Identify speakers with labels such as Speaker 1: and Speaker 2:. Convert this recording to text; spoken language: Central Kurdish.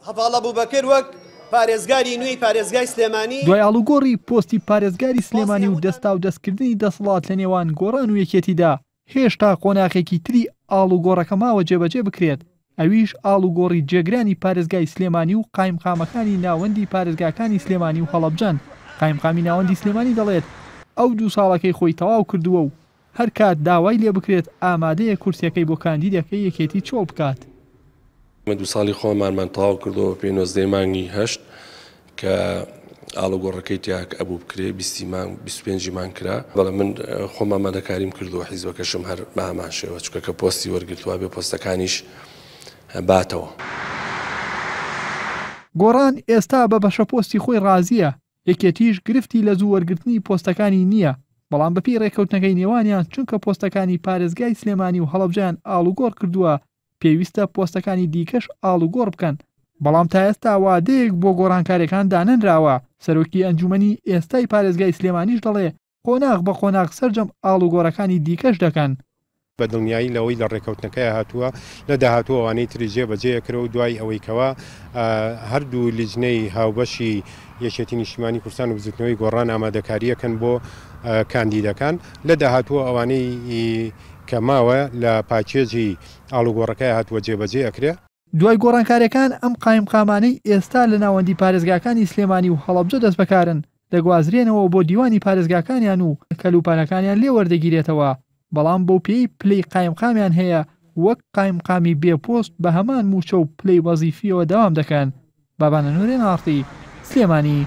Speaker 1: هەڤاڵ ئەبوبەکر وەک پارێزگاری نوێی پارێزگای سلێمانی.
Speaker 2: دوای ئاڵوگۆڕی پۆستی پارێزگاری سلێمانی و دەستاودەستکردنی دەسەڵات لە نێوان گۆڕان و یەکێتیدا، هێشتا قۆناغێکی تری ئاڵوگۆڕەکە ماوە جێبەجێ بکرێت، ئەویش ئاڵوگۆڕی جێگرانی پارێزگای سلێمانی و قایمقامەکانی ناوەندی پارێزگاکانی سلێمانی و هەڵەبجەن. قایمقامی ناوەندی سلێمانی دەڵێت، ئەو دوو ساڵەکەی خۆی تەواو کردووە و هەر کات داوای لێ بکرێت ئامادەیە کورسیەکەی بۆ کاندیدەکەی یەکێتی چۆڵ بکات.
Speaker 3: ئێمە دوو ساڵی خۆمانمان تەواو کردەوە پێی نۆزدەی مانگی هەشت کە ئاڵوگۆڕەکەی تیا ئەبوو بکرێ بیستی مانگ 25 مانگ کرا. بەڵێ من خۆم ئامادەکاریم کردووە حیزبەکەشم هەر بە هەمان شێوە چونکە کە پۆستی وەرگرتووە بێ پۆستەکانیش باتەوە.
Speaker 2: گۆڕان ئێستا بە بەشە پۆستی خۆی ڕازییە، یەکێتیش گرفتی لە زوو وەرگرتنی پۆستەکانی نییە، بەڵام بەپێی رێککەوتنەکەی نێوانیان چونکە پۆستەکانی پارێزگای سلێمانی و هەڵەبجەیان ئاڵوگۆڕ کردووە پێویستە پۆستەکانی دیکەش ئاڵوگۆڕ بکەن، بەڵام تائێستا وادەیەک بۆ گۆڕانکاریەکان دانەنراوە، سەرۆکی ئەنجومەنی ئێستای پارێزگای سلێمانیش دەڵێ قۆناغ بە قۆناغ سەرجەم ئاڵوگۆڕەکانی دیکەش دەکەن.
Speaker 4: بە دڵنیایی لەوەی لە ڕێکەوتنەکەیا هاتووە لە داهاتوو ئەوانەی تریش جێ بەجێ ئەکرێ و دوای ئەوەی کەوا هەردوو لیجنەی هاوبەشی یەکێتی نیشتیمانی کوردستان و بزوتنەوەی گۆڕان ئامادەکاری ئەکەن بۆ کاندیدەکان لە داهاتوو ئەوانەی کە ماوە لە پاکێجی ئاڵوگۆڕەکەیا هاتووە جێ بەجێ ئەکرێ.
Speaker 2: دوای گۆڕانکاریەکان ئەم قایمقامانەی ئێستا لە ناوەندی پارێزگاکانی سلێمانی و هەڵەبجە دەستبەکارن دەگوازرێنەوە بۆ دیوانی پارێزگاکانیان و کەلوپەلەکانیان لێ وەردەگیرێتەوە، بەڵام بەو پێیەی پلەی قایمقامیان هەیە وەک قایمقامی بێ پۆست بە هەمان مووچە و پلەی وەزیفییەوە دەوام دەکەن. بابانە نوری، ئاڕ تی، سلێمانی.